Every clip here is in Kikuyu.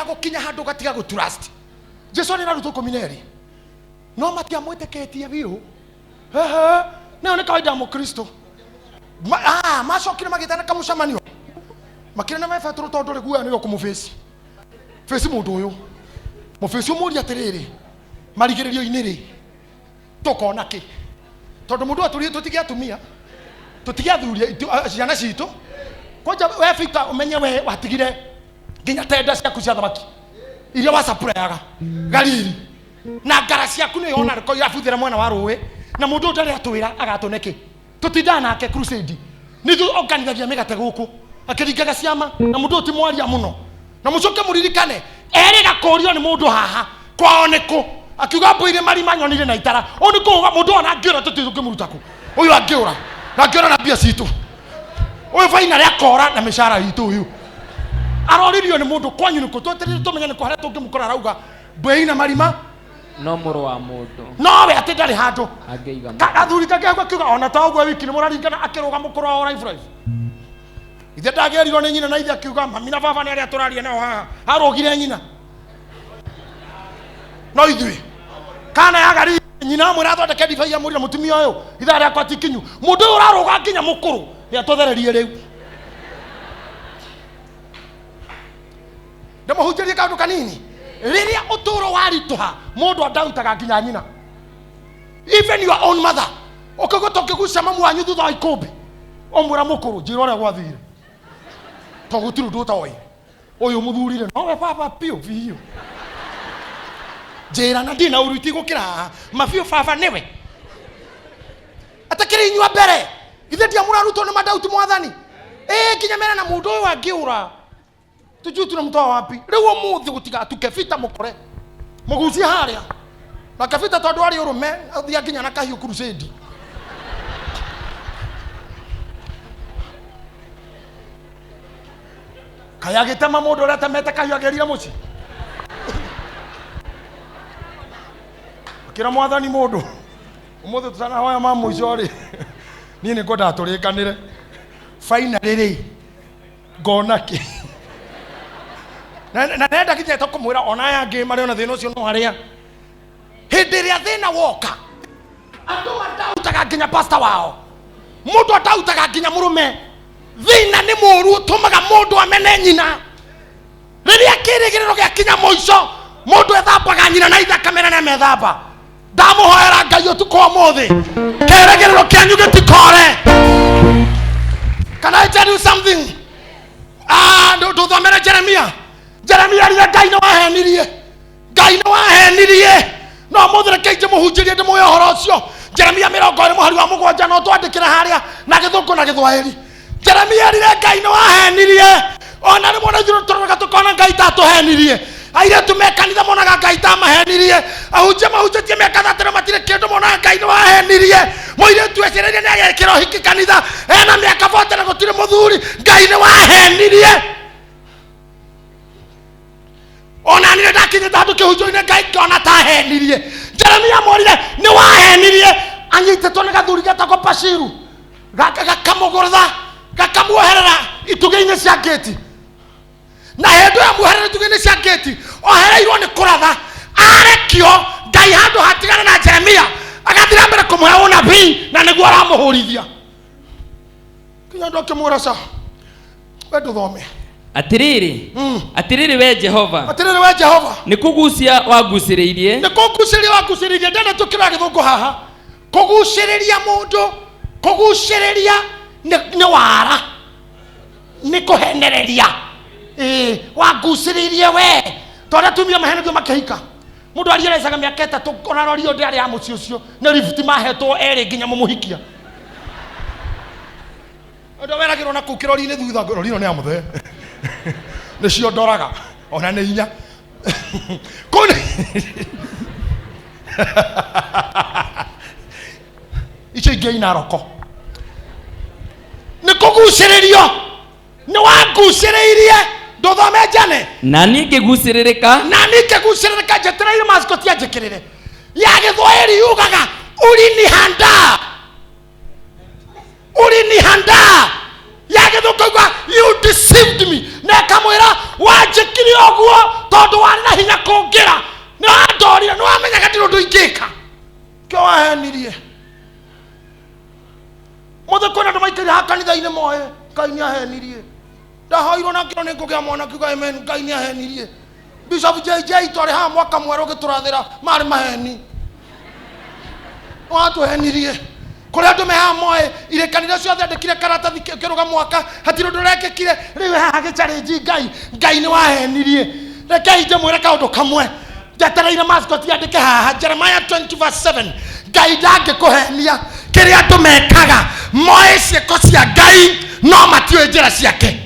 Gũkinya handũ ũgatiga gũtrust Jesu. Arĩ na arutwo 12 no matiamwĩtĩkĩtie biũ. Ehe, nayo nĩ kawaida ya mũkristo. Macokire magĩtana kamũcemanio, makĩrĩ na Petero, tondũ rĩ guoya nĩwe ũkũmũbĩci bĩci mũndũ ũyũ, mũbĩci ũmũrie atĩrĩrĩ, marigĩrĩrio-inĩ rĩ tũkona kĩ? Tondũ mũndũ atũrie tũtige atumia, tũtige athuri ciana citũ kwanja. We Peter, ũmenye we watigire nginya tenda ciaku cia thamaki iria wacapureaga Galili na ngara ciaku nĩ yona rĩko irabuthĩra mwena wa rũĩ, na mũndũ ũyũ ndarĩ atwĩra agatũne kĩ. Tũtindaga nake crusade, nĩ ithuĩ onganithagia mĩgate gũkũ akĩringaga ciama, na mũndũ ũyũ ti mwaria mũno. Na mũcoke mũririkane erĩ gakũrio nĩ mũndũ haha kwao nĩ kũ, akiuga mbũirĩ marima nyonire na itara. Ũyũ nĩ kũũga mũndũ ona angĩũra tũtiũĩ tũngĩmũruta kũ. Ũyũ angĩũra na angĩũra na mbia citũ, ũyũ baina akora na mĩcara itũ. Ũyũ aroririo nĩ mũndũ kwanyu nĩ kũ, twetereire tũmenye nĩ kũ harĩa tũngĩmũkora, arauga mbũi na marima. No mũrũ wa mũndũ nowe atĩ ndarĩ handũ angĩiga Gathuri kangĩ akiuga ona ta ũguo wiki nĩ mũraringana, akĩrũga mũkũrũ wa life life. Ithe ndagĩrirwo nĩ nyina na ithe, akiuga mami na baba nĩ arĩa tũraria nao haha, arũgire nyina no ithuĩ kana yagari nyina amwĩra athondeke ndibei, amwĩrire mũtumia ũyũ ithaa rĩakwa ti kinyu. Mũndũ ũyũ ũrarũga nginya mũkũrũ nĩ atũthererie. Rĩu ndĩmũhunjĩrie kaũndũ kanini. Rĩrĩa ũtũũro waritũha, mũndũ andautaga nginya nyina, even your own mother. Ũkĩgũta ũkĩgucia mamu wanyu thutha wa ikũmbĩ, ũmwĩra mũkũrũ njĩra ũrĩa gwathire, to gũtirĩ ũndũ ũtoĩ. Ũyũ mũthurire nowe baba biũ biũ, njĩra na ndina ũru itigũkĩra haha mabiũ, baba nĩwe atakĩrĩ inyua mbere. Ithe ndiamũrarutwo nĩ madauti mwathani ĩ nginya mera na mũndũ ũyũ angĩũra tujui tunamtoa wapi. Rĩu ũmũthĩ gũtigatuke bita mũkore mũgucie harĩa nake bita, tondũ arĩ ũrũme athia nginya na kahiũ crusade. Kaĩ agĩtema mũndũ ũrĩa atemete kahiũ agĩrire mũciĩ, akĩra mwathani mũndũ ũmũthĩ tũtanahoya ma mũico rĩ, niĩ nĩ ngwendaga tũrĩkanĩre finally rĩ ngona kĩ na nenda nginya tũkũmwĩra ona aya angĩ marĩ ona thĩna ũcio. No harĩa hĩndĩ ĩrĩa thĩna woka, andũ madautaga nginya pasta wao, mũndũ adautaga nginya mũrũme. Thĩna nĩ mũũru, ũtũmaga mũndũ amene nyina. Rĩrĩa kĩrĩgĩrĩro gĩakinya mũico, mũndũ ethambaga nyina na ithe akamera nĩ amethamba. Ndamũhoera Ngai ũtukũ wa ũmũthĩ, kĩrĩgĩrĩro kĩanyu gĩtikore. Can I tell you something? Ah, ndũthomere Jeremia. Jeremia rire Ngai nĩ wahenirie, Ngai nĩ wahenirie. No mũthĩ reke ingĩmũhunjĩrie ndĩmũhe ũhoro ũcio. Jeremia 27 mũhari wa 7, no twandĩkĩre harĩa na gĩthũngũ na gĩthwaĩri. Jeremia rire Ngai nĩ wahenirie. Ona rĩmwe na ithuĩ tũroraga tũkona Ngai tatũhenirie. Airĩtu me kanitha monaga Ngai tamahenirie. Ahunjia mahunjĩtie mĩaka 30 na matirĩ kĩndũ monaga Ngai nĩ wahenirie. Mũirĩtu ecĩrĩirie nĩ agekĩra ũhiki kanitha, ena mĩaka 40 na gũtirĩ mũthuri. Ngai nĩ wahenirie. Ona nĩ ndakinyĩte handũ kĩhunjio-inĩ Ngai ngĩona tahenirie. Jeremia morire nĩ wahenirie, anyitĩtwo nĩ gathuri getagwo Bashiru, gakamũgũrtha, gakamuoherera itugĩ-inĩ cia ngĩti. Na hĩndĩ ĩyo amuoherera itugĩ-inĩ cia ngĩti, ohereirwo nĩ kũratha arekio Ngai handũ hatigana na Jeremia, agathiĩ na mbere kũmũhe ũnabii na nĩguo aramũhũrithia nginya andũ akĩmwĩra ca we ndũthome. Atĩrĩrĩ, atĩrĩrĩ we Jehova, atĩrĩrĩ we Jehova, nĩ kũgucia wangucĩrĩirie. Nĩ kũgucĩrĩria wagucĩrĩirie. Ndenda tũkĩra gĩthũngũ haha. Kũgucĩrĩria mũndũ, kũgucĩrĩria nĩ wara, nĩ kũhenereria. Ĩĩ, wangucĩrĩirie we tondũ atumia mahenagio makĩhika. Mũndũ arierecaga mĩaka 3, ona rorio ndĩ arĩ ya mũciĩ ũcio nĩ lift mahetwo erĩ nginya mũmũhikia. Ũndũ weragĩrwo na kũu kĩrori-inĩ thutha, rori ĩno nĩ ya mũthee, nĩcio ndoraga ona nĩ inya kũu icio ingĩ ina roko. Nĩ kũgucĩrĩrio, nĩ wangucĩrĩirie. Ndũthome njane. Na niĩ ngĩgucĩrĩrĩka. Na niĩ ngĩgucĩrĩrĩka njetereire maciko tianjĩkĩrĩre. Ya gĩthwaĩri yugaga ulinihandaa, ulinihandaa. Ya gĩthũngũ yuga you deceived me. Na ĩkamwĩra wanjĩkire ũguo. Tondũ warĩ na hinya kũngĩra, nĩ wandorire, nĩ wamenyaga ndirĩ ũndũ ingĩka, kĩo wahenirie. Mũthĩ kwĩna andũ maikaire haha kanitha-inĩ moĩ Ngai nĩ ahenirie. Ndahoirwo na ngĩrwo nĩ ngũgĩa mwana, ngiuga amen. Ngai nĩ ahenirie. Bishop JJ twarĩ haha mwaka mwerũ ũgĩtũrathĩra, marĩ maheni, watũhenirie. Kũrĩa andũ me haha moĩ irĩkanĩro ciothe andĩkire karatathi kĩrũga mwaka, hatirĩ ũndũ ũrekĩkire. Rĩu haha gĩcarĩnji Ngai, Ngai nĩ wahenirie. Rekei ndĩmwĩre kaũndũ kamwe njetereire mascot yandĩke haha, Jeremiah 20 verse 7. Ngai ndangĩkũhenia. Kĩrĩa andũ mekaga, moĩ ciĩko cia Ngai no matiũĩ njĩra ciake.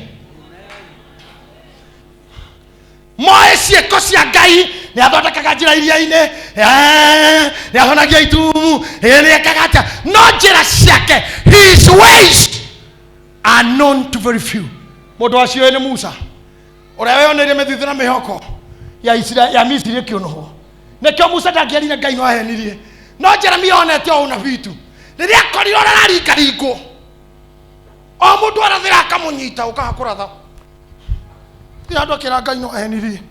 Moĩ ciĩko cia Ngai, nĩ athondekaga njĩra iria-inĩ, nĩ ahonagia itumu, nĩ ekaga atĩa, no njĩra ciake, his ways are known to very few. Mũndũ waciũĩ nĩ Musa ũrĩa weyoneire mĩthithũ na mĩhoko ya Isira, ya Misiri ĩkĩũnũhwo. Nĩkĩo Musa ndangĩerire Ngai no ahenirie. No Jeremia onete o ũnabii tu rĩrĩa akorirwo ũrĩa araringaringwo, o mũndũ arathĩra akamũnyita ũkaga kũratha ti andũ akĩra Ngai no ahenirie,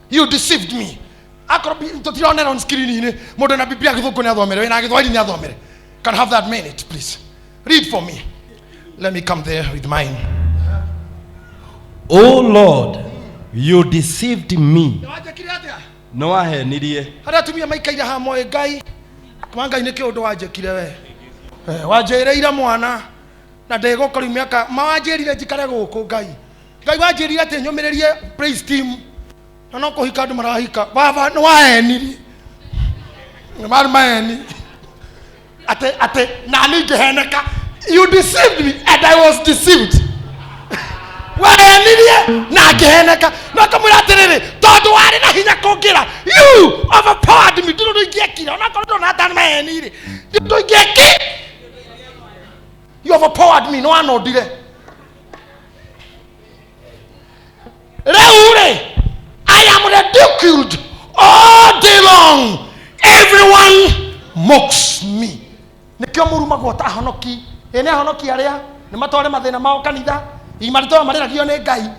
you deceived me. Akorwo tũtironera on screen-inĩ, mũndũ na Biblia gĩthũngũ nĩ athomere, wĩna gĩthwaĩri nĩ athomere. Can I have that minute, please? Read for me. Let me come there with mine. O Lord, you deceived me. Wanjĩkire atĩa? Nĩ wahenirie. Harĩa atumia maikaire haha moĩ Ngai wa Ngai nĩ kĩũndũ wanjĩkire we. Wanjĩrĩire mwana na ndĩgũka rĩu mĩaka ma wanjĩrire njikare gũkũ. Ngai, Ngai wanjĩrire atĩ nyũmĩrĩrie praise team na no kũhika andũ marahika. Baba, nĩ wahenirie, nĩ marĩ maheni atĩ atĩ nani ngĩheneka. You deceived me and I was deceived. Wahenirie na ngĩheneka. No kamwĩra atĩrĩrĩ, tondũ warĩ na hinya kũngĩra, you overpowered me. Ndirĩ ũndũ ingĩekire onakorwo ndona atani mahenirĩ, ndirĩ ũndũ ingĩeki. You overpowered me, nĩ wanondire. Rĩu rĩ, I am ridiculed all day long, everyone mocks me. Nĩkĩo mũrumagwo ta ahonoki. Ĩ nĩ ahonoki arĩa nĩ matware mathĩna mao kanitha, marĩtwa marĩragio nĩ Ngai,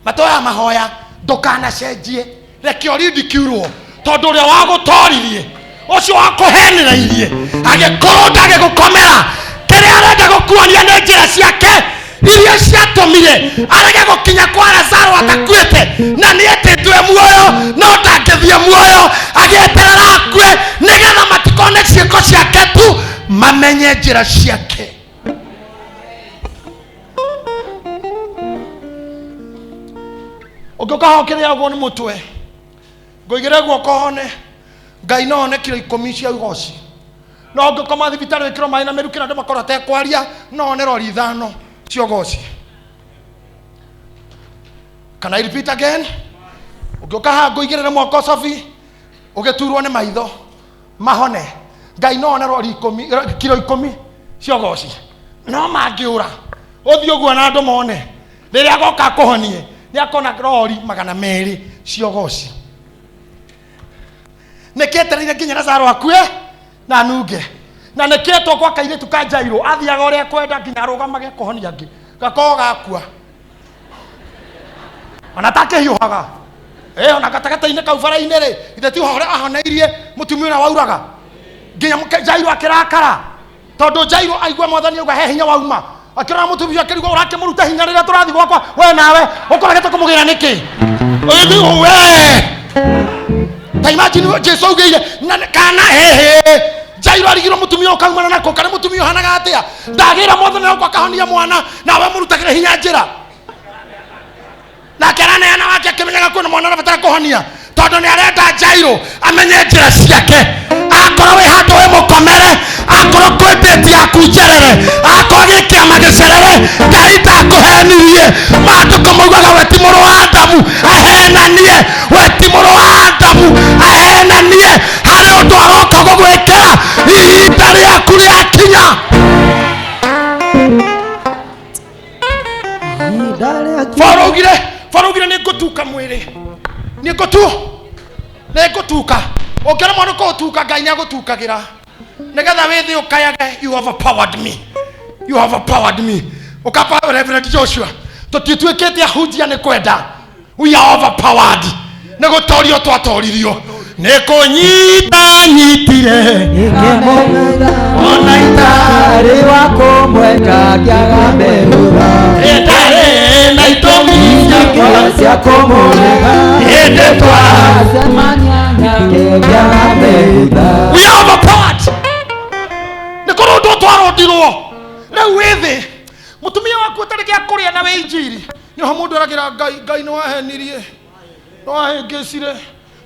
matoya mahoya. Ndũkanacenjie, reke ũrindikirwo, tondũ ũrĩa wagũtoririe, ũcio wakũhenereirie, agĩkorwo ndagĩgũkomera. Kĩrĩa arenda gũkuonia nĩ njĩra ciake iria ciatũmire arege gũkinya kwa Lazaro atakuĩte, na nĩ etĩtwe muoyo no ndangĩthiĩ muoyo, agĩeterera akue nĩgetha matikone ciĩko ciake tu, mamenye njĩra ciake. Ũngĩũka ho kĩrĩagwo nĩ mũtwe, ngũigĩre guoko hone, Ngai no one kiro 10 cia igoci. No ũngĩkoma thibitarĩ wĩkĩrwo maĩ na mĩrukĩ na andũ makorwo atekwaria, no one rori 5 cia ũgoci. Can I repeat again? Ũngĩũka haha ngũigĩrĩre moko cobi, ũgĩturwo nĩ maitho mahone, Ngai no one rori 10, kiro 10 cia ũgoci. No mangĩũra ũthiĩ ũguo na andũ mone, rĩrĩa agoka akũhonie nĩ akona rori 200 cia ũgoci. Nĩkĩetereire nginya Lazaro akue na nunge, na nĩkĩetwo gwa kairĩtu ka Jairũ athiaga ũrĩa kwenda nginya arũgamage kũhonia angĩ, gakorwo gakua ona takĩhiũhaga. Ona gatagatĩ-inĩ kau bara-inĩ rĩ, ithe ti ũrĩa ahoneirie mũtumia ũrĩa wauraga nginya Jairũ akĩrakara, tondũ Jairũ aigua mwathani auga he hinya wauma, akĩrora mũtumia akĩrigwo, ũrakĩmũruta hinya rĩrĩa tũrathiĩ gwakwa we nawe ũkoregete kũmũgĩra nĩkĩ? Ũgĩthiĩ we ta imagine Jesu augĩire na kana hehe Jairũ arigirwo mũtumia ũkaumana nako kana mũtumia ũhanaga atĩa, ndagĩra mwathani wakwa akahonia mwana nawe mũrutagĩre hinya njĩra. Nake araneana wake akĩmenyaga kwĩna mwana arabatara kũhonia, tondũ nĩ arenda Jairũ amenye njĩra ciake. Akorwo wĩ handũ wĩ mũkomere, akorwo kwĩ ndĩti yaku njerere, akorwo gĩ kĩama gĩcerere, Ngai ndakũhenirie. Maandĩko maugaga we ti mũrũ wa Adamu ahenanie, we ti mũrũ wa Adamu ahenanie. Harĩ ũndũ aroka gũgwĩkĩra ihinda rĩaku rĩakinya. Baraugire, baraugire nĩ ngũtuka mwĩrĩ, nĩ ngũtu nĩ ngũtuka. Ũngĩremwo nĩ kũũtuka, Ngai nĩ agũtukagĩra nĩgetha wĩthĩ ũkayage, you overpowered me, you overpowered me. Ũkapa Reverend Joshua, tũtituĩkĩte ahunjia nĩ kwenda. We are overpowered. Nĩ gũtorio twatoririo, nĩ kũnyita nyitire ona Itarĩ wa kũmwenda ngĩaga mehũra. Ĩtarĩ na itũmi ciakwa cia kũmũrega. Ĩndĩ twacemania nake ngĩaga mehũra. We are overpowered. Nĩ kũrũndwo twarũndirwo. Rĩu wĩ thĩ, mũtumia waku ũtarĩ gĩa kũrĩa na wĩ injiri, nĩho mũndũ eragĩra Ngai, Ngai nĩ wahenirie, nĩ wahĩngĩcire.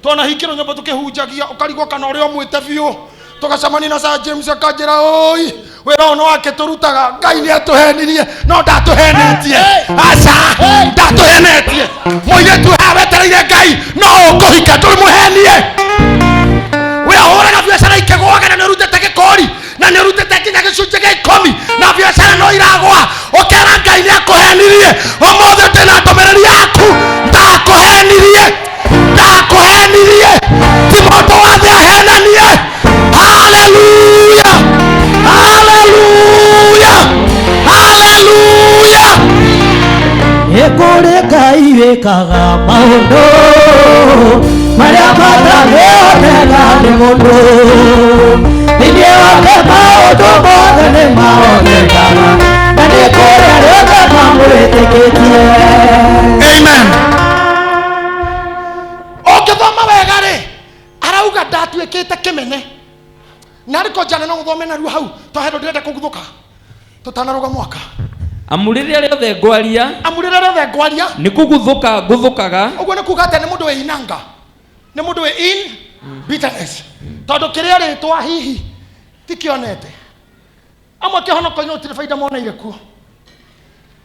Twanahingĩrwo nyũmba tũkĩhunjagia, ũkarigwo kana ũrĩa ũmwĩte biũ. Tũgacemania na Sir James akanjĩra, oi, wĩra ũyũ nĩ wake tũrutaga. Ngai nĩ atũhenirie, no ndatũhenetie. Aca, ndatũhenetie. Mũirĩtu haha wetereire Ngai, no ũkũhika, ndũrĩ mũhenie. We ahũraga biacara ikĩgũaga, na nĩ ũrutĩte gĩkori, na nĩ ũrutĩte nginya gĩcunjĩ gĩa 10, na biacara no iragũa, ũkera Ngai nĩ akũhenirie. Ũmũthĩ ndĩna ndũmĩrĩri yaku, ndakũhenirie, ndakũhenirie. Ti mũndũ wa thĩ ahenanie. Haleluya, haleluya, haleluya. Nĩ kũrĩ Ngai wĩkaga maũndũ marĩa matangĩhoteka nĩ mũndũ. Thĩinĩ wake maũndũ mothe nĩ mahotekaga, na nĩ kũrĩ arĩa othe mamwĩtĩkĩtie. Amen. Ũngĩthoma wega rĩ, arauga ndatuĩkĩte kĩmene. Na arĩko njane no ũthome narua hau, to handũ ndĩrenda kũguthũka tũtanarũga mwaka. Amu rĩrĩa rĩothe ngwaria, Amu rĩrĩa rĩothe ngwaria, nĩ kũguthũka nguthũkaga. Ũguo nĩ kuga atĩ nĩ mũndũ wĩ inanga, nĩ mũndũ wĩ in bitterness, tondũ kĩrĩa rĩtwa hihi tikĩonete. Amwe kĩhonoko-inĩ gũtirĩ baida moneire kuo.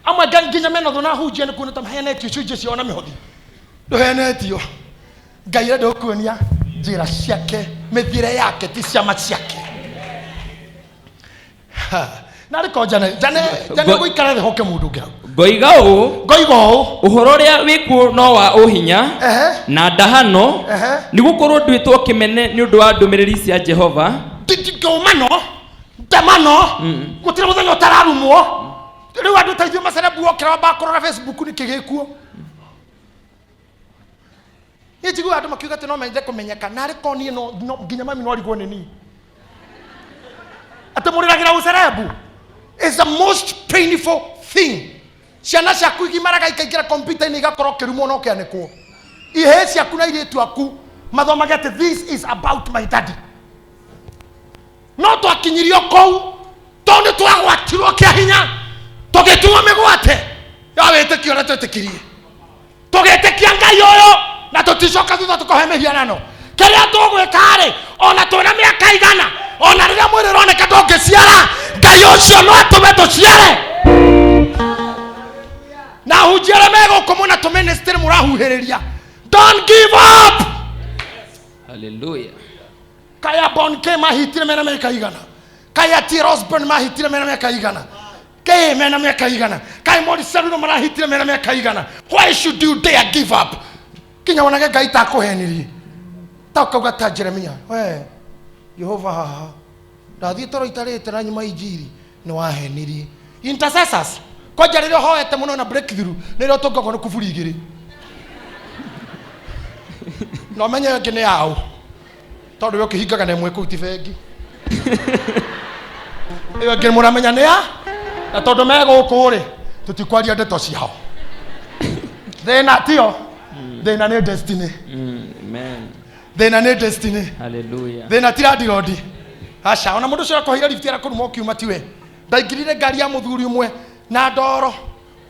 Amwe nginya mena thũ na hunjia nĩ kuona ta mahenetio icunjĩ ciao na mĩhothi. Ndũhenetio. Ngai arenda gũkuonia njĩra ciake, mĩthiĩre yake, ti ciama ciake. Ha, na arĩko njane njane njane gũikara thĩ hoke mũndũ ũngĩ hau. Ngoiga ũũ, Ngoiga ũũ, ũhoro ũrĩa wĩkuo no wa ũhinya na ndahano, nĩ gũkorwo nduĩtwo kĩmene nĩ ũndũ wa ndũmĩrĩri cia Jehova. Ngũmano ndemano, gũtirĩ mũthenya ũtararumwo. Rĩu andũ ta ithuĩ macerebu, okĩra wambaga kũrora Facebook nĩkĩ gĩkuo. Niĩ njiguaga andũ makiuga atĩ no mende kũmenyeka, na arĩ korwo niĩ no nginya mami no arigwo nĩ niĩ atĩ mũrĩragĩra ũcerebu. Is the most painful thing. Ciana ciaku igimaraga ikaingĩra kompiuta-inĩ, igakorwo kĩrumwo na ũkĩanĩkwo. Ihĩĩ ciaku na airĩtu aku mathomage atĩ this is about my daddy. No twakinyirio kũu tondũ nĩ twagwatirwo kĩa hinya, tũgĩtuo mĩgwate ya wĩtĩkio ũrĩa twĩtĩkirie, tũgĩtĩkia Ngai ũyũ, na tũticoka thutha tũkohe mĩhianano. Kĩrĩa tũgwĩka-rĩ, ona twĩna mĩaka 100, ona rĩrĩa mwĩrĩ ũroneka ndũngĩciara, Ngai ũcio no atũme tũciare. Na hunjia arĩa me gũkũ mũna tũministry mũrahuhĩrĩria, don't give up. Hallelujah. Kaya Bon K mahitire mena mĩaka 100, kaya T Rosburn mahitire mena mĩaka 100, K mena mĩaka 100, kaya Morris Cerulo marahitire mena mĩaka 100. Why should you dare give up? Kinya wonage Ngai takũhenirie, ta ũkauga ta Jeremia, we Jehova, haha ndathiĩ toro itarĩte na nyuma injiri, nĩ wahenirie. Intercessors, kwanja rĩrĩa ũhoete mũno na breakthrough, nĩrĩo ũtũngagwo nĩ kuburi igĩrĩ, na ũmenye ĩyo ĩngĩ nĩ yaũ, tondũ we ũkĩhingaga na ĩmwe kũu ti bengi. Ĩyo ĩngĩ mũramenya nĩ ya, na tondũ me gũkũ rĩ, tũtikwaria ndeto ciao. Thĩna tio thĩna, nĩ destiny. Amen. Thĩna nĩ destiny. Hallelujah. Thĩna ti landirondi, aca. Ona mũndũ ũcio akũheire lift arakũruma ũkiuma tiwe. Ndaingĩrire ngari ya mũthuri ũmwe na ndoro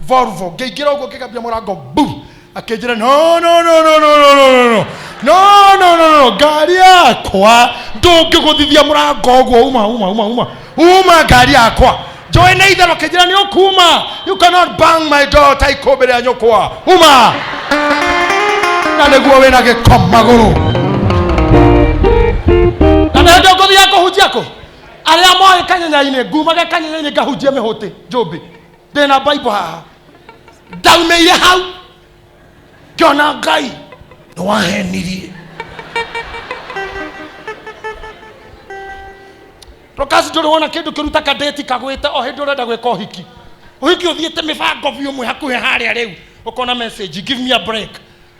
Volvo, ngĩingĩra ũguo, ngĩgambia mũrango bu, akĩnjĩra, no, no, no, no, no, no, no, no, no, no, no, no, ngari yakwa ndũngĩgũthithia mũrango ũguo. Uma, uma, uma, uma, uma ngari yakwa. Njũĩ nĩ itherũ. Akĩnjĩra, nĩ ũkuma, you cannot bang my door ta ikũmbĩ rĩa nyũkwa, uma. Na nĩguo wĩna gĩko magũrũ, na nĩ hĩndĩ ngũthiaga kũhunjia kũ arĩa moĩ kanyenya-inĩ, ngumaga kanyenya-inĩ ngahunjia mĩhũtĩ njũmbĩ, ndĩna Bible haha. Ndaumĩire hau ngĩona Ngai nĩ wahenirie. Rokasi, ndũrĩ wona kĩndũ kĩruta kadeti kagwĩte o hĩndĩ ũrenda gwĩka ũhiki, ũhiki ũthiĩte mĩbango biũ mwĩ hakuhĩ harĩa rĩu. Ũkona message, give me a break.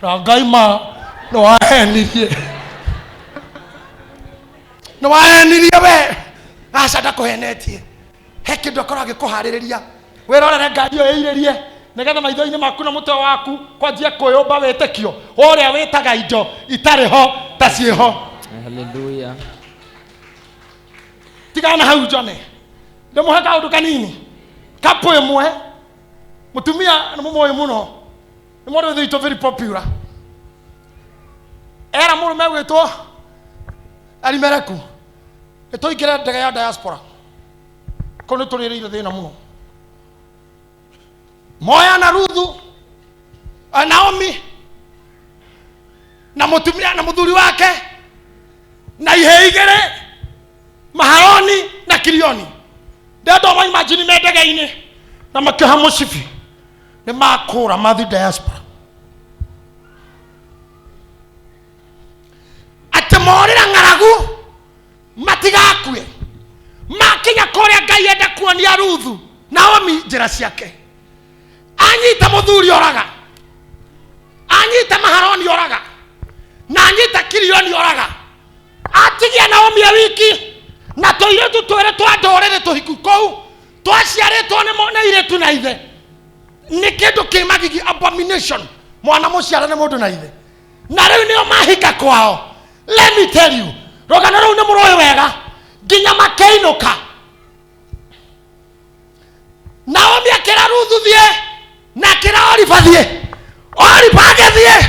Rangai ma nĩ wahenirie, nĩ wahenirie we. Aca, ndakũhenetie. He kĩndũ akorwo agĩkũharĩrĩria, wĩrorere ngari ĩyo ĩirĩrie, nĩgetha maitho-inĩ maku na mũtwe waku kwanjia kwĩyũmba wĩtĩkio ũrĩa wĩtaga indo itarĩ ho ta ciĩho. Hallelujah. Tigana hau njone ndĩmũhe kaũndũ kanini. Kapu ĩmwe, mũtumia nĩ mũmũĩ mũno, nĩ mũndũ wĩthĩitwo very popular, era mũrũme gwĩtwo Elimeleki, nĩ tũingĩre ndege ya diaspora kũu, nĩ tũrĩrĩire thĩna mũno. Moya na Ruthu, Naomi na mũtumia na mũthuri wake na ihĩ igĩrĩ, Maharoni na Kirioni, ndenda ma imagine me ndege-inĩ na makĩoha mũcibi, nĩ makũra mathi diaspora, atĩ morĩra ng'aragu matigakue. Makinya kũrĩa, Ngai enda kuonia Ruthu Naomi njĩra ciake. Anyita mũthuri oraga, anyita Maharoni oraga, na anyita Kirioni oraga, atigia Naomi e wiki na tũirĩtu twĩrĩ twa ndũrĩrĩ tũhiku kũu twaciarĩtwo nĩ nĩ irĩtu na ithe. Nĩ kĩndũ kĩ magigi, abomination, mwana mũciare nĩ mũndũ na ithe. Na rĩu nĩo mahika kwao. Let me tell you, rũgano rũu nĩ mũrũĩ wega. Nginya makĩinũka, Naomi akĩra Ruthu thiĩ, na akĩra Oriba thiĩ. Oriba agĩthiĩ,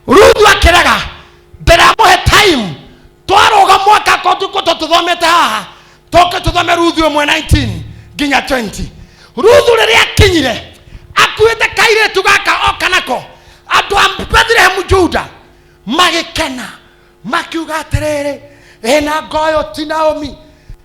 Ruthu akĩrega. Ndĩramũhe time twarũga mwaka kotukũ tũthomete haha, tũke tũthome Ruthu 1 19 nginya 20. Ruthu rĩrĩa akinyire akuĩte kairĩtu gaka oka nako, andũ a Bethlehemu Juda magĩkena, makiuga atĩrĩrĩ, ĩna ngoyo ti Naomi,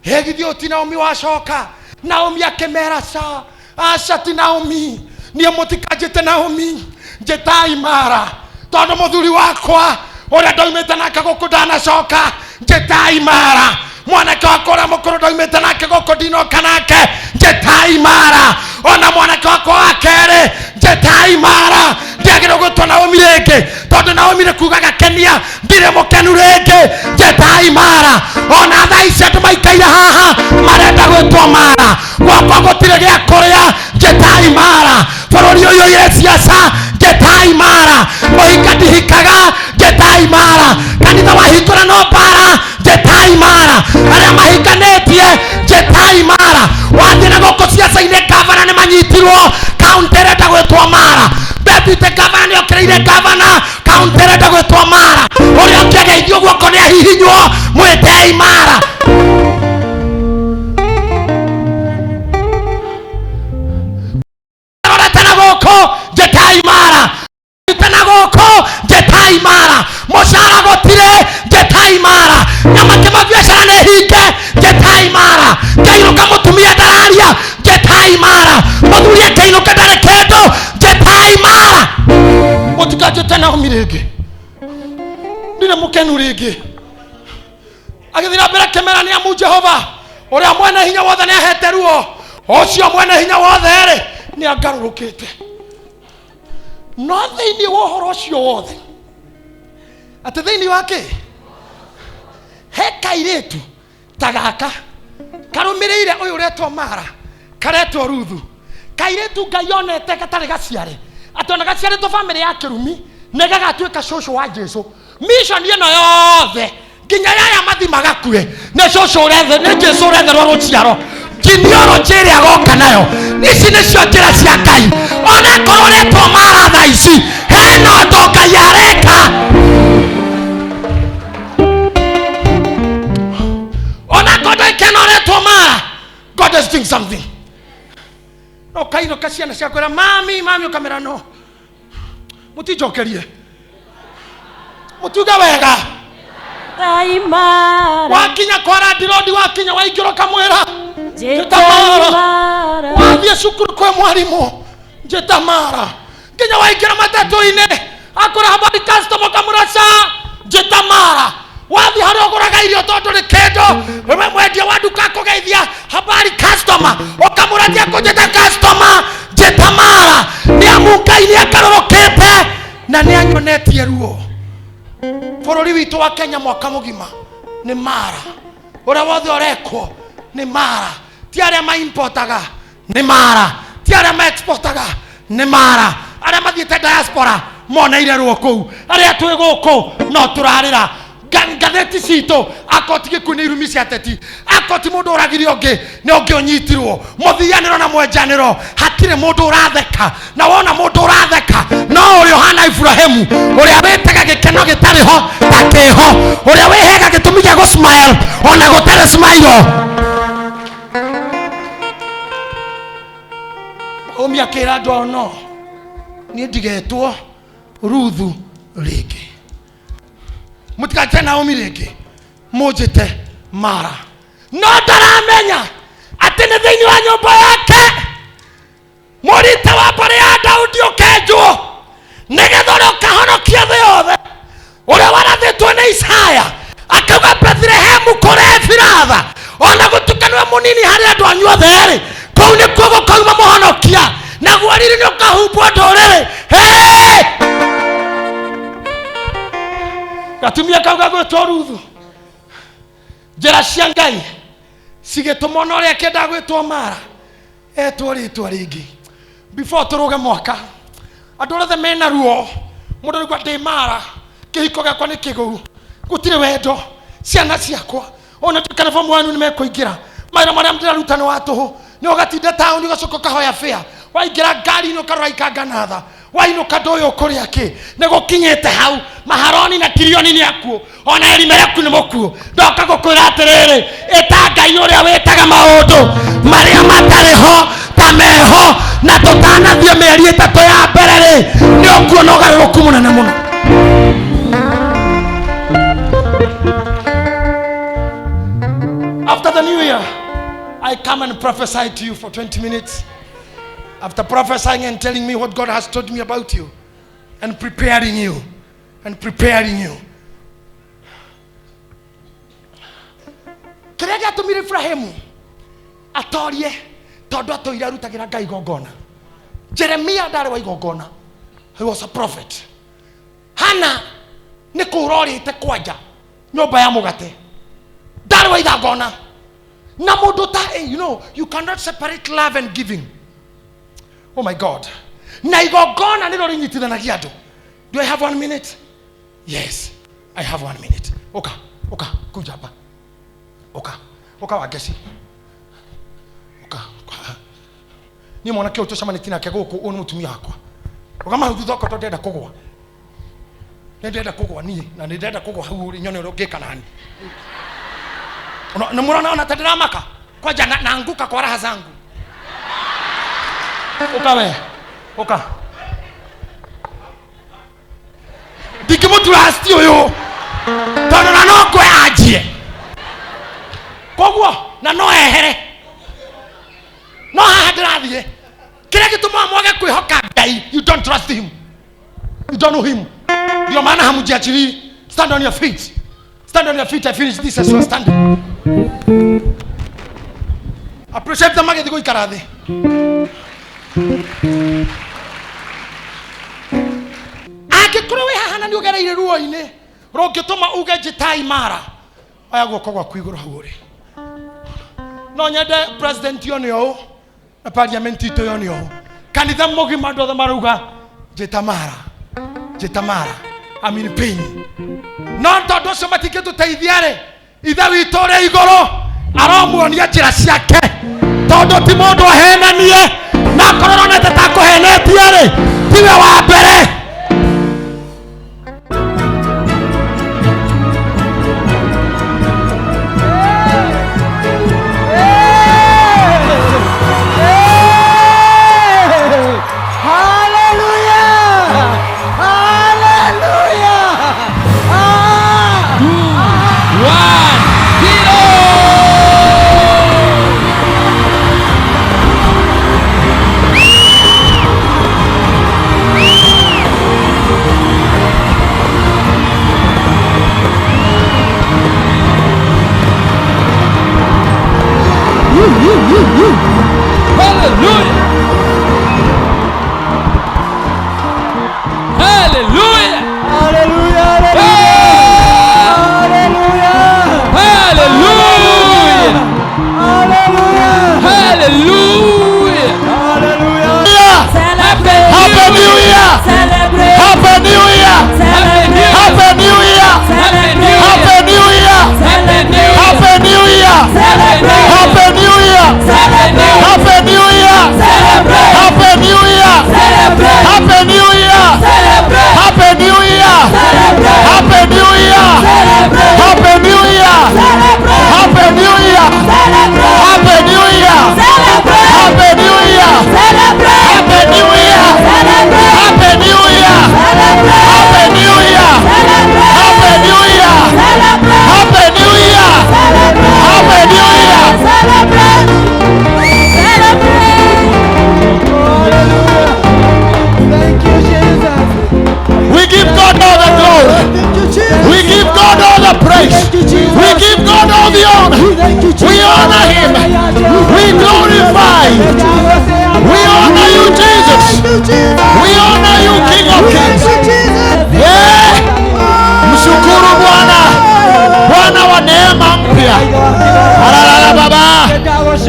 ĩgithio ti Naomi wacoka. Naomi akĩmera, ca, aca, ti Naomi, niĩ mũtikanjĩte Naomi, njĩtai Mara, tondũ mũthuri wakwa ũrĩa ndaumĩte nake gũkũ ndanacoka. Njĩtai Mara. Mwanake wakwa ũrĩa mũkũrũ ndaumĩte nake gũkũ ndinoka nake, njĩtai Mara. Ona mwanake wakwa wa kerĩ, njĩtai Mara. Ndiagĩrĩirwo gwĩtwo Naomi rĩngĩ, tondũ Naomi nĩ kuga gakenia, ndirĩ mũkenu rĩngĩ. Njĩtai Mara. Ona thaa ici andũ maikaire haha marenda gwĩtwo Mara. Gwakwa gũtirĩ gĩa kũrĩa, njĩtai Mara. Bũrũri ũyũ ũiyũire ciaca, njĩtai Mara. Kũhika ndihikaga, njĩtai Mara. Kanitha wahingũra no mbara, njĩtai Mara. Arĩa mahikanĩtie, njĩtai Mara. Wathiĩ na gũkũ ciaca-inĩ, gavana nĩ manyitirwo, kaunti ĩrenda gwĩtwo Mara. Deputy gavana nĩ okĩrĩire gavana, kaunti ĩrenda gwĩtwo Mara. Ũrĩa ũngĩageithio guoko nĩ ahihinywo, mwĩtei Mara. Rorete na gũkũ, njĩtai Mara. Rorete na gũkũ, njĩtai Mara. Mũcara gũtirĩ, njĩtai Mara. Nyama kĩma biacara nĩ hinge, njĩtai Mara. Ngainũka mũtumia ndararia, njĩtai Mara. Mũthuri akĩinũka ndarĩ kĩndũ, njĩtai Mara. Mũtikanjĩte Naomi rĩngĩ, ndirĩ mũkenu rĩngĩ. Agĩthiĩ na mbere kĩmera, nĩ amu Jehova ũrĩa mwene hinya wothe nĩ ahete ruo, ũcio mwene hinya wothe rĩ nĩ angarũrũkĩte. No thĩinĩ wa ũhoro ũcio wothe, atĩ thĩinĩ wa kĩ he kairĩtu ta gaka karũmĩrĩire ũyũ ũretwo Mara, karetwo Ruthu, kairĩtu Ngai onete gatarĩ gaciare, atĩ ona gaciarĩtwo bamĩrĩ ya kĩrumi nĩ gagatuĩka cũcũ wa Jesu. Mission ĩno yothe nginya yaya mathi magakue nĩ cũcũ ũrethe, nĩ Jesu ũretherwo rũciaro, genealogy ĩrĩa agoka nayo. Ici nĩcio njĩra cia Ngai. Onakorwo ũretwo Mara thaa ici, hena ũndũ Ngai areka. Onakorwo ndũikena ũretwo Mara, God is doing something. No kainũka, ciana ciakwĩra, "Mami, mami," ũkamĩra, "No mũtinjokerie, mũtuge wega." Ngai Mara. Wakinya kwa landirodi, wakinya waingĩra, ũkamwĩra, Njĩta "Njĩta Mara." Mara. Wathiĩ cukuru kwĩ mwarimũ, "Njĩta Mara." Nginya waingĩra matatũ-inĩ, akũra, "Habari customer," ũkamwĩra, "Ca, njĩta Mara." Wathiĩ harĩa ũgũraga irio, tondũ nĩ kĩndũ we mwendia wa nduka akũgeithia, "Habari customer," ũkamwĩra, "Tia kũnjĩta customer, njĩta Mara." Nĩ amu Amu Ngai nĩ akarorokete na nĩ anyonetie ruo. Bũrũri witũ wa Kenya mwaka mũgima nĩ mara. Ũrĩa wothe ũrekwo nĩ mara. Ti arĩa maimportaga nĩ mara. Ti arĩa maexportaga nĩ mara. Arĩa mathiĩte diaspora moneire ruo kũu. Arĩa twĩ gũkũ no tũrarĩra. Ngathĩti citũ akoti gĩkuũ nĩ irumi cia ateti, akoti mũndũ ũragire ũngĩ nĩ ũngĩ ũnyitirwo, mũthianĩro na mwenjanĩro, hatirĩ mũndũ ũratheka. Na wona mũndũ ũratheka no ũrĩa ũhana Iburahĩmu, ũrĩa wĩtaga gĩkeno gĩtarĩ ho ta kĩho, ũrĩa wĩhega gĩtũmi gĩa gũ smile ona gũtarĩ smile. Naomi akĩra andũ ao, no niĩ ndigetwo Ruthu rĩngĩ, mũtikanjĩte Naomi rĩngĩ, mũnjĩte Mara. No ndaramenya atĩ nĩ thĩinĩ wa nyũmba yake mũrita wa mbarĩ ya Daudi ũkenjwo, nĩgetha ũrĩa ũkahonokia thĩ yothe, ũrĩa warathĩtwo nĩ Isaya akauga Bethlehemu kũrĩa Efiratha, ona gũtuĩka nĩwe mũnini harĩ andũ anyu othe-rĩ, kũu nĩkuo gũkauma mũhonokia, naguo riri nĩ ũkahumbwo ndũrĩrĩ. Hey! Gatumia kau gagwĩtwo Ruthu, njĩra cia Ngai cigĩtũma ona ũrĩa akĩendaga gwĩtwo Mara etwo rĩtwa rĩngĩ. Before tũrũge mwaka, andũ othe mena ruo, mũndũ araigua ndĩ Mara, kĩhiko gĩakwa nĩ kĩgũu, gũtirĩ wendo, ciana ciakwa ona tuĩka nĩ form 1 nĩ mekũingĩra, mawĩra marĩa ndĩraruta nĩ wa tũhũ, nĩ ũgatinda taũni ũgacoka ũkahoya fare, waingĩra ngari-inĩ ũkarora ikanga na tha, wainũka ndũ ũyũ ũkũrĩa kĩ, nĩ gũkinyĩte hau, maharoni na kirioni nĩ akuũ, ona Elimeleki nĩ mũkuũ. Ndoka gũkwĩra atĩrĩrĩ, ĩta Ngai ũrĩa wĩtaga maũndũ marĩa matarĩ ho ta meho, na tũtanathiĩ mĩeri 3 ya mbere rĩ, nĩ ũkuona ũgarũrũku mũnene mũno. After the new year, I come and prophesy to you for 20 minutes. After prophesying and telling me what God has told me about you, and preparing you, and preparing you. Kĩrĩa gĩatũmire Ibrahimu atorie, tondũ atũire arutagĩra Ngai igongona. Jeremia ndarĩ wa igongona, he was a prophet. Hana nĩ kũũra orĩte kwanja nyũmba ya mũgate, ndarĩ wa igongona. Na mũndũ ta, you know, you cannot separate love and giving. Oh my God. Na igongona nĩrĩo rĩnyitithanagia andũ. Do I have 1 minute? Yes, I have 1 minute. Oka, oka, kuja hapa. Oka, oka wangeci. Oka, oka. Niĩ mwanake ũyũ tũcemanĩtie nake gũkũ, ũyũ nĩ mũtumia wakwa. Ũgama hau thutha ũka tondũ ndĩrenda kũgũa. Nĩ ndĩrenda kũgũa niĩ, na nĩ ndĩrenda kũgũa hau ũrĩ, nyone ũrĩa ũngĩka nani. Nĩ mũrona ona ta ndĩramaka? Kwanja naanguka kwa raha zangu. Ũka we, ũka. Ndingĩmũtrust ũyũ, tondũ na no ngwe anjie. Koguo, na no ehere. No haha ndĩrathiĩ. Kĩrĩa gĩtũmaga mwage kwĩhoka Ngai, you don't trust him. You don't know him. Ndio maana hamjiachilii. Stand on your feet. Stand on your feet. I finish this as you are standing. Appreciate them magĩthiĩ gũikara thĩ. Angĩkorwo wĩ haha na nĩ ũgereire ruo-inĩ rũngĩtũma uge njĩtai Mara, oya guoko gwaku igũrũ hau ũrĩ. No nyende president yone ũũ na parliament itũ yone ũũ, kanitha mũgima andũ othe marauga njĩta Mara, njĩta Mara, I'm in pain. No tondũ ũcio matingĩtũteithia rĩ, Ithe witũ ũrĩ igũrũ aromuonia njĩra ciake, tondũ ti mũndũ ahenanie, na akorwo ũronete ta akũhenetie rĩ, tiwe wa mbere. 1, 0.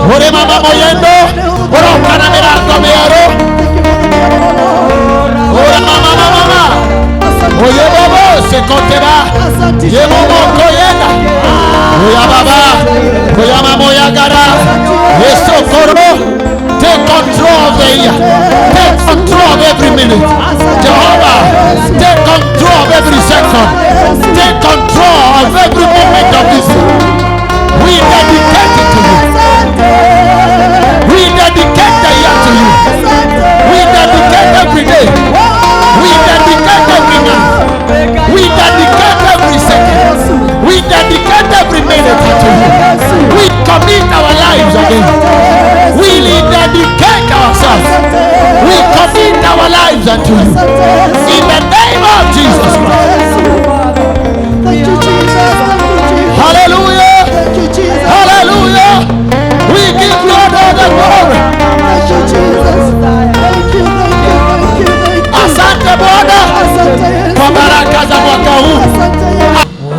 Uri mama moyendo uroka na mirango mieru. Ura mama mama oye bobo sekoteba yemo mokoyenda oya baba oya mama oyagara yesokoro. Take control of the year. Take control of every minute. Jehovah, take control of every second. Take control of every moment of this year. We dedicate it to you. We dedicate the year to you. We dedicate every day. We dedicate every night. We dedicate every second. We dedicate every minute to you. We commit our lives again. We dedicate ourselves. We commit our lives unto you. In the name of Jesus Christ. Thank you, Jesus. Hallelujah. Thank you, Jesus. Hallelujah. We give God all the glory. Thank you, Jesus. Thank you, thank you, thank you, thank you. Asante Bwana Asante Yesu. kwa baraka za mwaka huu. Asante Yesu.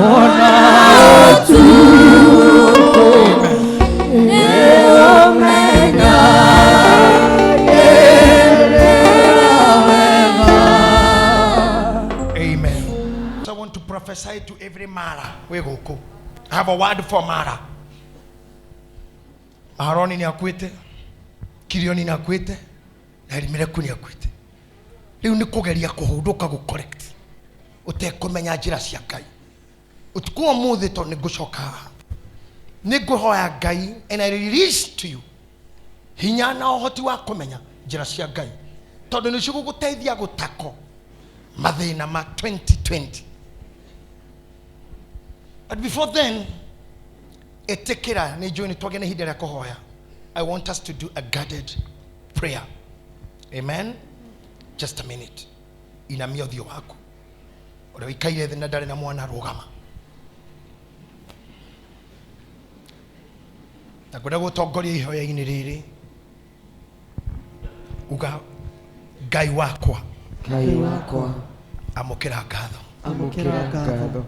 Amen. So I want to prophesy to every Mara. We go. I have a word for Mara. Maharoni ni akwite, Kirioni ni akwite, na Elimeleki ni akwite. Riu ni kugeria kuhunduka gu correct. Utekumenya njira cia Ngai. Utuku wa muthi to ni ngucoka haha. Ni nguhoya Ngai and I release to you hinya na uhoti wa kumenya njira cia Ngai. Tondu ni ciguguteithia gutako mathina ma 2020. But before then, etekera ni join twage na ihinda rĩa kũhoya. I want us to do a guarded prayer. Amen. Just a minute. Inamia ũthiũ waku. Ũrĩa ũikaire thĩ na ndarĩ na mwana rũgama. Na ngwenda gũtongoria ihoya-inĩ rĩrĩ. Uga Ngai wakwa Ngai wakwa amũkĩra ngatho. amũkĩra ngatho.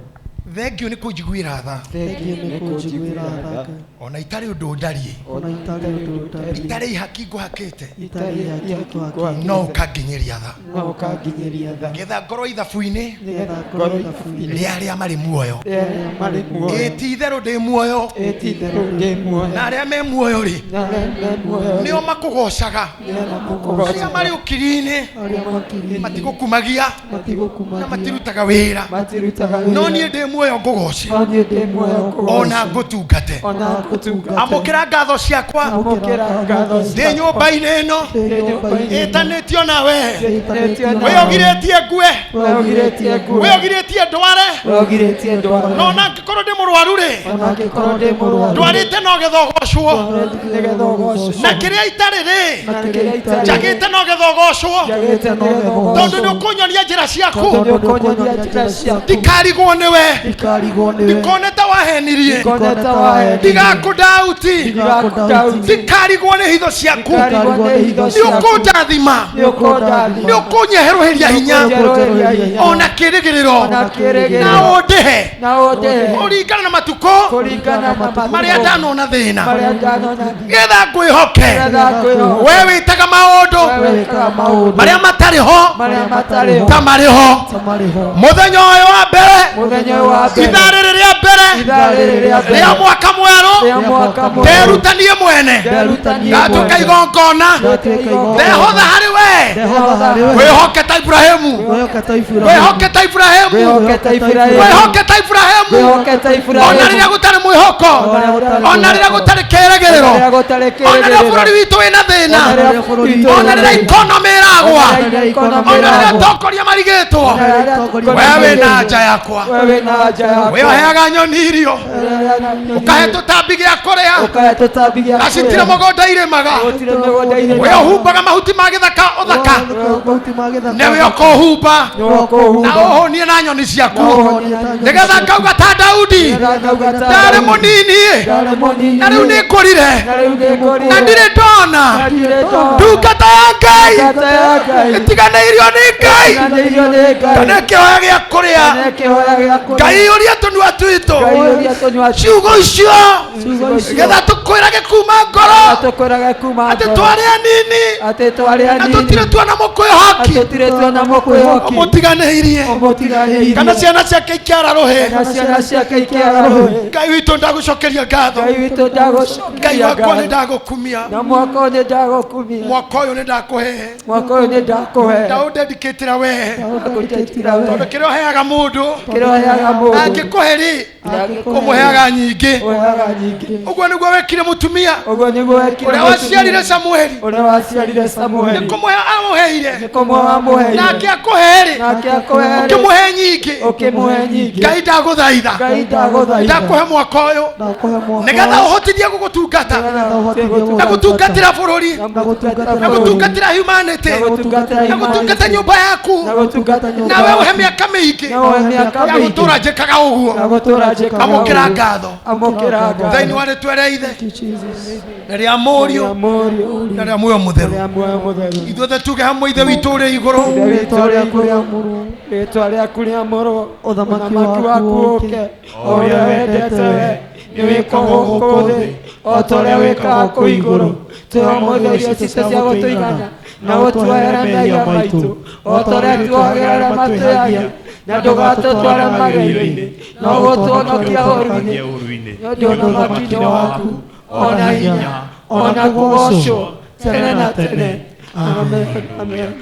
Thengiũ nĩ kũnjiguĩra tha. Thengiũ nĩ kũnjiguĩra tha. Ona itarĩ ũndũ ndariĩ. Ona itarĩ ũndũ ndariĩ. Itarĩ ihaki ngũhakĩte. Itarĩ ihaki ngũhakĩte. No ũkanginyĩria tha. No ũkanginyĩria tha. Nĩgetha ngorwo ithabu-inĩ. Nĩgetha ngorwo ithabu-inĩ. Rĩa arĩa marĩ muoyo. Rĩa arĩa marĩ muoyo. Ĩ ti itherũ ndĩ muoyo. Ĩ ti itherũ ndĩ muoyo. Na arĩa me muoyo rĩ. Na arĩa me muoyo rĩ. Nĩo makũgocaga. Nĩo makũgocaga. Arĩa marĩ ũkiri-inĩ. Arĩa makiri-inĩ. Matigũkumagia. Matigũkumagia. Na matirutaga wĩra. Matirutaga wĩra. No niĩ ndĩ muoyo ngũgoce. No niĩ ndĩ muoyo ngũgoce. Ona ngũtungate. Ona ngũtungate. Amũkĩra ngatho ciakwa. Amũkĩra ngatho ciakwa. Ndĩ nyũmba-inĩ ĩno. Ndĩ nyũmba-inĩ ĩno. Ĩtanĩtio nawe. Ĩtanĩtio nawe. We ũgirĩtie ngue. We ũgirĩtie ngue. We ũgirĩtie ndware. We ũgirĩtie ndware. No ona angĩkorwo ndĩ mũrwaru rĩ. Ona angĩkorwo ndĩ mũrwaru. Ndwarĩte no getha ũgocwo. Nĩgetha ũgocwo. Na kĩrĩa itarĩ rĩ. Na kĩrĩa itarĩ. Njagĩte no getha ũgocwo. Njagĩte no getha ũgocwo. Tondũ nĩ ũkũnyonia njĩra ciaku. Tondũ nĩ ũkũnyonia njĩra ciaku. Ndikarigwo nĩwe. Ndikarigwo nĩwe. Ndikone ta wahenirie. Ndikone ta wahenirie. Ndigakũndauti. Ndigakũndauti. Ndikarigwo nĩ hitho ciaku. Ndikarigwo nĩ hitho Nĩ ciaku. ũkũndathima. Nĩ ũkũndathima. Nĩ ũkũnyeherũhĩria hinya. Nĩ ũkũnjeherũhĩria hinya. Ona kĩrĩgĩrĩro. Ona kĩrĩgĩrĩro. Na ũndĩhe. Na ũndĩhe. Kũringana na matukũ. Kũringana na matukũ. Marĩa ndanona thĩna. Marĩa ndanona thĩna. Nĩgetha ngwĩhoke. Nĩgetha ngwĩhoke. We wĩtaga maũndũ. We wĩkaga maũndũ. Marĩa matarĩ ho. Marĩa matarĩ ho. Ta marĩ ho. Ta marĩ ho. Mũthenya ũyũ wa mbere. Mũthenya ũyũ wa mbere. Ithaa rĩrĩ rĩa mbere. Ithaa rĩrĩ rĩa mbere. Rĩa mwaka mwerũ. Rĩa mwaka mwerũ. Nderutanie mwene. Nderutanie mwene. Ngatuĩka igongona. Ngatuĩka igongona. Ndehotha harĩ we. Ndehotha harĩ we. Wĩhoke ta Ibrahimu. Wĩhoke ta Ibrahimu. Wĩhoke ta Ibrahimu. Wĩhoke ta Ibrahimu. Wĩhoke ta Ibrahimu. Wĩhoke ta Ibrahimu. Ona rĩrĩa gũtarĩ mwĩhoko. Ona rĩrĩa gũtarĩ kĩrĩgĩrĩro. Ona rĩrĩa gũtarĩ Ona rĩrĩa kĩrĩgĩrĩro. bũrũri witũ wĩna thĩna. Ona rĩrĩa bũrũri witũ Ona wĩna rĩrĩa thĩna. ikonomĩ ĩragwa. Ona rĩrĩa ikonomĩ Ona rĩrĩa ĩragwa. atongoria marigĩtwo. Ona rĩrĩa atongoria We wĩna marigĩtwo. nja yakwa. We wĩna nja yakwa. We ũheaga nyoni irio. Ũkahe tũtambi gĩa kũrĩa. Ũkahe tũtambi gĩa Na citirĩ kũrĩa. mũgũnda irĩmaga. Gũtirĩ mĩgũnda irĩmaga. We ũhumbaga mahuti ma gĩthaka ũthaka. Mahuti ma gĩthaka. Nĩwe ũkũhumba. Nĩwe ũkũhumba. Na ũhũnie na nyoni ciaku. Na ũhũnie na nyoni Nĩgetha ciaku. ngauga ta Daudi. Nĩgetha ngauga ta Ndarĩ Daudi. Mũnini ĩ, Ndarĩ mũnini na rĩu nĩ ngũrire, na rĩu nĩ ngũrire, na ndirĩ ndona na ndirĩ ndona ndungata ya Ngai ndungata ya Ngai ĩtiganĩirio nĩ Ngai ĩtiganĩirio nĩ Ngai kana kĩhoya gĩa kũrĩa. Kana kĩhoya gĩa kũrĩa. Ngai ũria tũnua twitũ Ngai ũria tũnyua ciugo icio, ciugo icio, getha tũkwĩrage kuma ngoro tũkwĩrage kuma atĩ ngoro twarĩ anini atĩ twarĩ na anini tũtirĩ tuona mũkwĩhoki tũtirĩ tuona mũkwĩhoki ũmũtiganĩirie ũmũtiganĩirie kana ciana ciake ikĩara rũhĩ. Kana ciana ciake ikĩara rũhĩ. Ngai witũ, ndagũcokeria ngatho. Ngai witũ, Ngai ndagũcokeria wakwa, nĩ ngatho. ndagũkumia. Na mwaka ũyũ nĩ ndagũkumia. Mwaka ũyũ nĩ ndakũhe. Mwaka ũyũ nĩ ndakũhe. Ndaũdedicatĩra we, Ndagũdedicatĩra we, tondũ kĩrĩa ũheaga mũndũ, kĩrĩa ũheaga mũndũ, angĩkũhe rĩ, angĩkũhe, ũmũheaga nyingĩ. Ũheaga nyingĩ. Ũguo nĩguo wekire mũtumia Ũguo nĩguo wekire ũrĩa mũtumia waciarire Samueli. Ũrĩa waciarire Samueli. Nĩ kũmũhe amũheire. Nĩ kũmũhe amũheire. Nake akũhe rĩ, Nake akũhe rĩ, ũkĩmũhe nyingĩ. Ũkĩmũhe nyingĩ. Ngai, ndagũthaitha. Ngai, ndagũthaitha. Ndakũhe mwaka ũyũ Ndakũhe mwaka nĩgetha ũhotithie gũgũtungata nĩgetha ũhotithie na gũtungatĩra bũrũri, na gũtungatĩra na gũtungatĩra humanity, na gũtungatĩra na gũtungata nyũmba yaku, na gũtungata nyũmba nawe ũhe yaku. mĩaka mĩingĩ Na ũhe mĩaka ya mĩingĩ gũtũra njĩkaga ũguo. Ya gũtũra njĩkaga Amũkĩra ũguo. ngatho. Amũkĩra ngatho. Thĩinĩ wa rĩtwa rĩa Ithe Thank you, Jesus. na rĩa Mũriũ Rĩa Mũriũ na rĩa Muoyo Mũtheru. Rĩa Muoyo Mũtheru. Ithuothe tuge hamwe: Ithe witũ ũrĩ igũrũ, Ithe witũ ũrĩa kũrĩ, rĩtwa rĩaku rĩamũrwo, Ũthamaki waku waku ũke, o ũrĩa wendete we nĩ wĩkagwo gũkũ thĩ o ta ũrĩa wĩkaga kũu igũrũ. Tũhe ũmũthĩ irio citũ cia gũtũigana, na ũtuohere mehia maitũ o ta ũrĩa tuohagĩra arĩa matwĩhagia, na ndũgatũtware magerio-inĩ, no ũtũhonokie ũũru-inĩ, nĩ ũndũ ũthamaki nĩ waku, ona hinya, ona kũgoocwo tene na tene. Amen, amen.